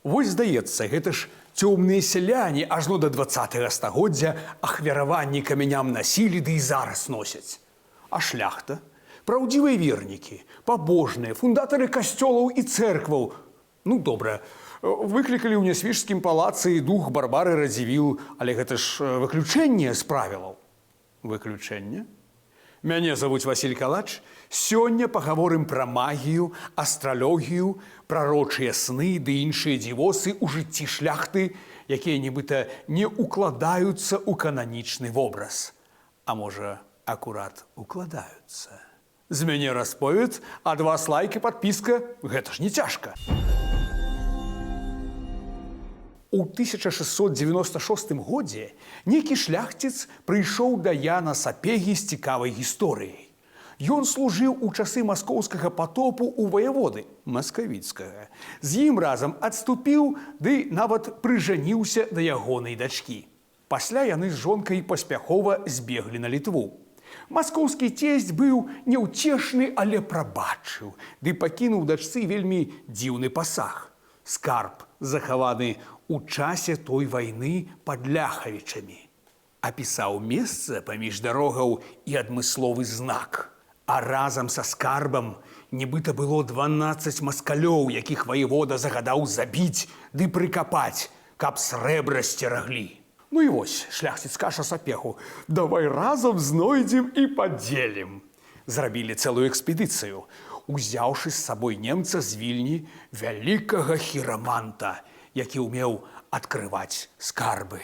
Вось здаецца, гэта ж цёмныя сяляне ажно да 20 стагоддзя ахвяраванні камяням насілі ды і зараз носяць. А шляхта, праўдзівыя вернікі, пабожныя, фундатары касцёлаў і цэркваў. Ну добра, выклікалі ў Нясвіжскім палацы дух Барбары Радзівіл, але гэта ж выключэнне з правілаў. Выключэнне? Мяне завуць Васіль Калач. Сёння пагаворым пра магію, астралогію, прарочыя сны ды іншыя дзівосы ў жыцці шляхты, якія нібыта не укладаюцца ў кананічны вобраз. А можа, акурат укладаюцца. З мяне расповед, ад вас лайк і падпіска, гэта ж не цяжка. У 1696 годзе нейкі шляхціц прыйшоў да Яна Сапегі з цікавай гісторыяй. Ён служыў у часы маскоўскага патопу ў ваяводы маскавіцкага. З ім разам адступіў ды нават прыжаніўся да ягонай дачкі. Пасля яны з жонкай паспяхова збеглі на Літву. Маскоўскі цесць быў няўцешны, але прабачыў, ды пакінуў дачцы вельмі дзіўны пасаг. Скарб, захаваны у часе той вайны пад Ляхавічамі. Апісаў месца паміж дарогаў і адмысловы знак. А разам са скарбам нібыта было 12 маскалёў, якіх ваевода загадаў забіць ды прыкапаць, каб срэбра сцераглі. Ну і вось шляхціц кажа Сапегу: «Давай разам знойдзем і падзелім». Зрабілі цэлую экспедыцыю, узяўшы з сабой немца з Вільні, вялікага хіраманта, які ўмеў адкрываць скарбы.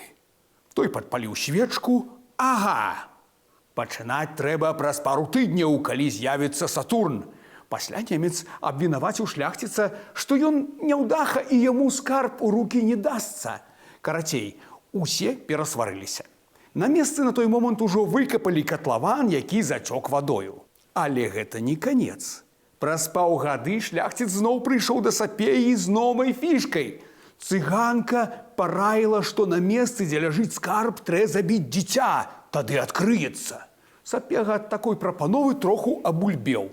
Той падпаліў свечку, ага. Пачынаць трэба праз пару тыдняў, калі з'явіцца Сатурн. Пасля немец абвінаваціў шляхціца, што ён няўдаха і яму скарб у рукі не дасца. Карацей, усе перасварыліся. На месцы на той момант ужо выкапалі катлаван, які зацёк вадою. Але гэта не канец. Праз паўгады шляхціц зноў прыйшоў да Сапеі з новай фішкай. Цыганка параіла, што на месцы, дзе ляжыць скарб, трэ забіць дзіця, тады адкрыецца. Сапега ад такой прапановы троху абульбеў.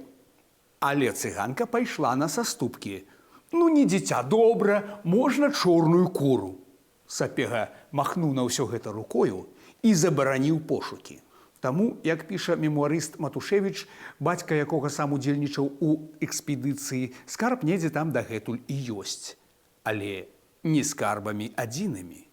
Але цыганка пайшла на саступкі. Ну не дзіця, добра, можна чорную куру. Сапега махнуў на ўсё гэта рукою і забараніў пошукі. Таму, як піша мемуарыст Матушевіч, бацька якога сам удзельнічаў у экспедыцыі, скарб недзе там дагэтуль і ёсць. Але не скарбамі адзінымі.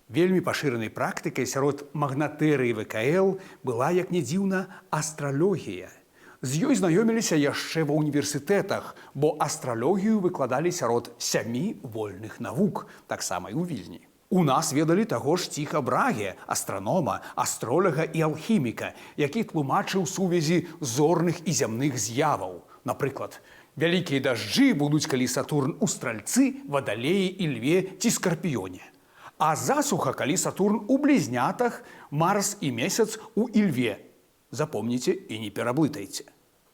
Вельмі пашыранай практыкай сярод магнатэрыі ВКЛ была, як не дзіўна, астралогія. З ёй знаёміліся яшчэ ва ўніверсітэтах, бо астралогію выкладалі сярод сямі вольных навук, таксама і ў Вільні. У нас ведалі таго ж Ціха Браге, астранома, астролага і алхіміка, які тлумачыў сувязі зорных і зямных з'яваў. Напрыклад, вялікія дажджы будуць, калі Сатурн у Стральцы, Вадалеі і Льве ці Скарпіёне. А засуха, калі Сатурн у Блізнятах, Марс і Месяц у Ільве. Запомніце і не пераблытайце.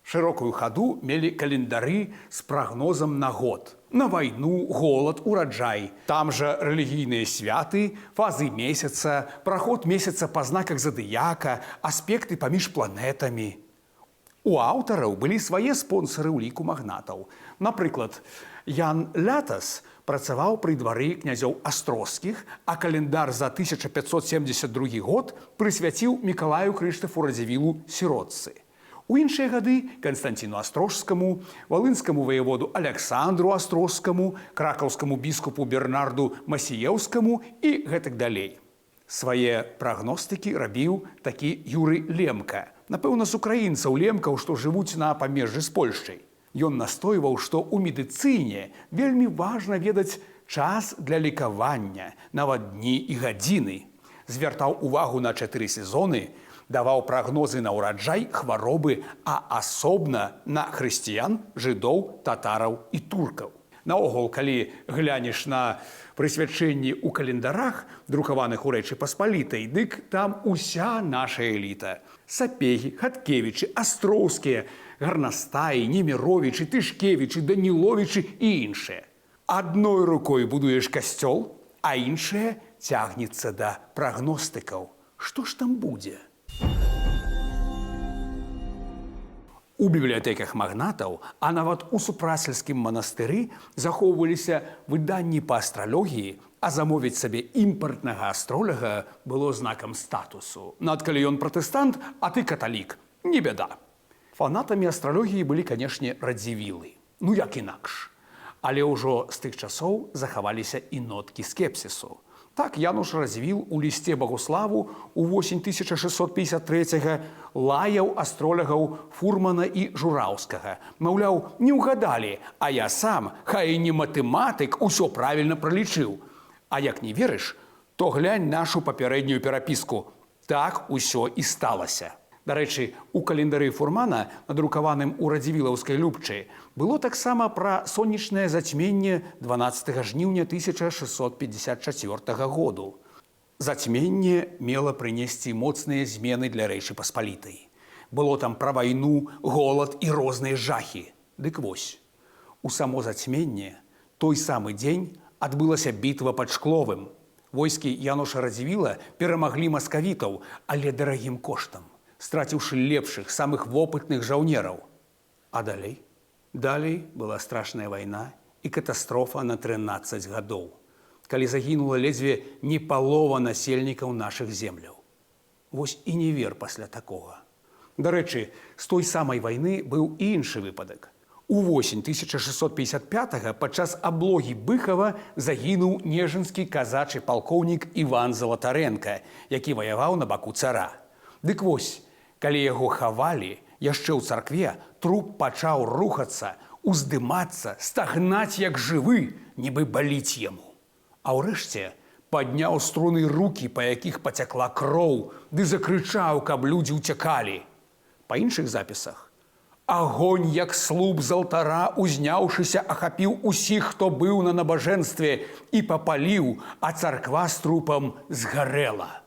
Шырокую хаду мелі календары з прагнозам на год. На вайну, голад, ураджай. Там жа рэлігійныя святы, фазы месяца, праход месяца па знаках задыяка, аспекты паміж планетамі. У аўтараў былі свае спонсары ў ліку магнатаў. Напрыклад, Ян Лятас працаваў пры двары князёў Астрожскіх, а календар за 1572 год прысвяціў Мікалаю Крыштафу Радзівілу Сіротцы. У іншыя гады Канстанціну Астрожскаму, валынскаму ваяводу Аляксандру Астрожскаму, кракаўскаму біскупу Бернарду Масіеўскаму і гэтак далей. Свае прагностыкі рабіў такі Юры Лемка, напэўна, з украінцаў лемкаў, што жывуць на памежжы з Польшчай. Ён настойваў, што ў медыцыне вельмі важна ведаць час для лекавання, нават дні і гадзіны. Звяртаў увагу на 4 сезоны, даваў прагнозы на ўраджай, хваробы, а асобна на хрысціян, жыдоў, татараў і туркаў. Наогул, калі глянеш на прысвячэнні ў календарах, друкаваных у Рэчы Паспалітай, дык там уся наша эліта. Сапегі, Хаткевічы, Астроўскія, Гарнастаі, Неміровічы, Тышкевічы, Даніловічы і іншыя. Адной рукой будуеш касцёл, а іншая цягнецца да прагностыкаў. Што ж там будзе? У бібліятэках магнатаў, а нават у супрацельскім манастыры захоўваліся выданні па астралогіі, а замовіць сабе імпартнага астролага было знакам статусу. Над калі ён пратэстант, а ты каталік, не бяда. Фанатамі астралогіі былі, канешне, Радзівілы. Ну як інакш. Але ўжо з тых часоў захаваліся і ноткі скепсісу. Так Януш Радзівіл у лісце Багуславу у восень 1653 лаяў астролагаў Фурмана і Жураўскага. Маўляў, не ўгадалі, а я сам, хай і не матэматык, усё правільна пралічыў. А як не верыш, то глянь нашу папярэднюю перапіску. Так усё і сталася. Дарэчы, у календары Фурмана, надрукаваным у радзівілаўскай Любчы, было таксама пра сонечнае зацьменне 12 жніўня 1654 году. Зацьменне мела прынесці моцныя змены для Рэчы Паспалітай. Было там пра вайну, голад і розныя жахі. Дык вось, у само зацьменне той самы дзень адбылася бітва пад Шкловым. Войскі Януша Радзівіла перамаглі маскавітаў, але дарагім коштам, страціўшы лепшых, самых вопытных жаўнераў. А далей? Далей была страшная вайна і катастрофа на 13 гадоў, калі загінула ледзьве не палова насельнікаў нашых земляў. Вось і не вер пасля такога. Дарэчы, з той самай вайны быў і іншы выпадак. У восень 1655 падчас аблогі Быхава загінуў нежынскі казачы палкоўнік Іван Залатарэнка, які ваяваў на баку цара. Дык вось, калі яго хавалі яшчэ ў царкве, труп пачаў рухацца, уздымацца, стагнаць як жывы, нібы баліць яму. А ўрэшце падняў струны рукі, па якіх пацякла кроў, ды закрычаў, каб людзі ўцякалі. Па іншых запісах, агонь, як слуп з алтара, узняўшыся, ахапіў усіх, хто быў на набажэнстве, і папаліў, а царква з трупам згарэла.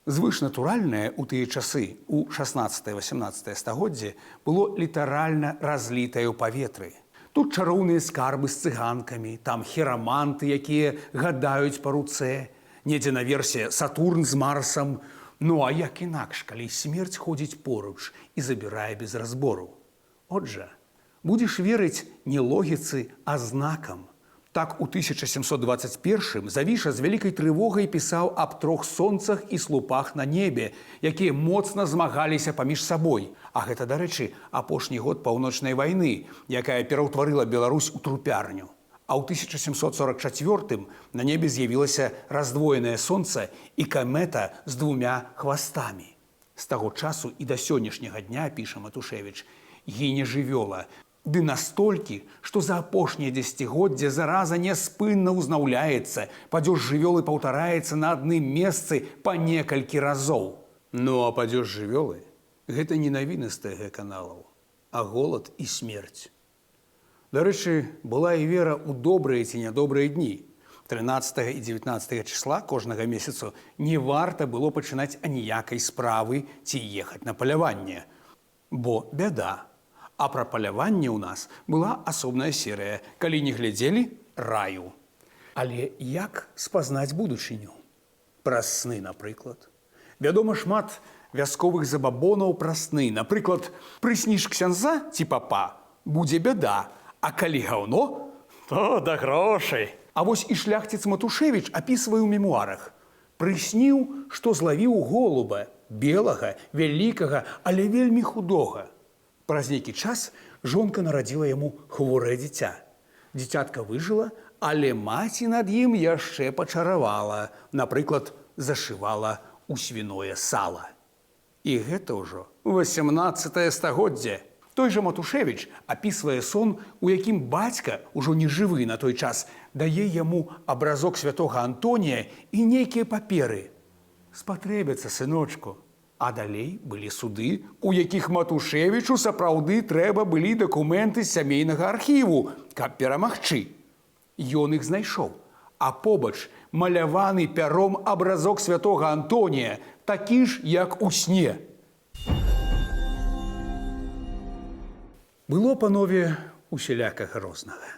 Звышнатуральнае ў тыя часы, у 16-18 стагоддзе, было літаральна разлітае ў паветры. Тут чароўныя скарбы з цыганкамі, там хіраманты, якія гадаюць па руцэ, недзе наверсе Сатурн з Марсам. Ну а як інакш, калі смерць ходзіць поруч і забірае без разбору? Отжа, будзеш верыць не логіцы, а знакам. Так у 1721 Завіша з вялікай трывогай пісаў аб трох сонцах і слупах на небе, якія моцна змагаліся паміж сабой. А гэта, дарэчы, апошні год паўночнай вайны, якая пераўтварыла Беларусь у трупярню. А ў 1744 на небе з'явілася раздвоенае сонца і камета з двумя хвастамі. З таго часу і да сённяшняга дня, піша Матушевіч, гіне жывёла. Ды настолькі, што за апошнія дзесяцігоддзя зараза няспынна ўзнаўляецца, падзёж жывёлы паўтараецца на адным месцы па некалькі разоў. Ну а падзёж жывёлы гэта не навіны з ТГ-каналаў, а голад і смерць. Дарэчы, была і вера ў добрыя ці нядобрыя дні. 13 і 19 числа кожнага месяцу не варта было пачынаць аніякай справы ці ехаць на паляванне. Бо бяда. А пра паляванне ў нас была асобная серыя, калі не глядзелі, раю. Але як спазнаць будучыню? Праз сны, напрыклад. Вядома шмат вясковых забабонаў пра сны. Напрыклад, прысніш ксяндза ці папа, будзе бяда, а калі гаўно, то да грошай. А вось і шляхціц Матушевіч апісвае ў мемуарах. Прысніў, што злавіў голуба, белага, вялікага, але вельмі худога. Праз нейкі час жонка нарадзіла яму хворае дзіця. Дзіцятка выжыла, але маці над ім яшчэ пачаравала, напрыклад, зашывала ў свіное сала. І гэта ўжо 18 стагоддзе. Той жа Матушевіч апісвае сон, у якім бацька, ужо не жывы на той час, дае яму абразок святога Антонія і нейкія паперы. Спатрэбяцца, сыночку. А далей былі суды, у якіх Матушевічу сапраўды трэба былі дакументы з сямейнага архіву, каб перамагчы. Ён іх знайшоў. А побач маляваны пяром абразок святога Антонія, такі ж, як у сне. Было, панове, усялякага рознага.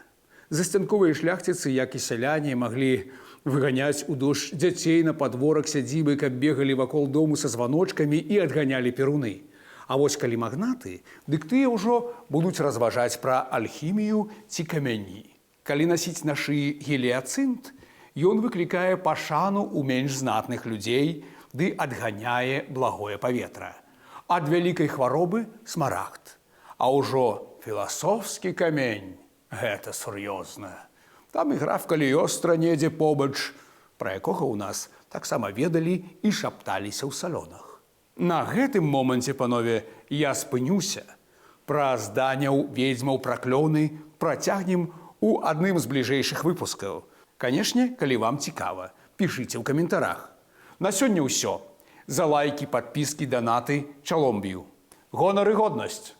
Засцянковыя шляхціцы, як і сяляне, маглі Выганяць у дождж дзяцей на падворак сядзібы, каб бегалі вакол дому са званочкамі і адганялі перуны. А вось калі магнаты, дык тыя ўжо будуць разважаць пра алхімію ці камяні. Калі насіць на шыі геліяцынт, ён выклікае пашану ў менш знатных людзей ды адганяе благое паветра. Ад вялікай хваробы смарагд. А ўжо філасофскі камень — гэта сур'ёзна. Там і граф Каліёстра недзе побач, пра якога ў нас таксама ведалі і шапталіся ў салонах. На гэтым моманце, панове, я спынюся. Пра зданяў, ведзьмаў, праклёны працягнем у адным з бліжэйшых выпускаў. Канешне, калі вам цікава, пішыце ў каментарах. На сёння ўсё. За лайкі, падпіскі, данаты чалом б'ю. Гонар і годнасць.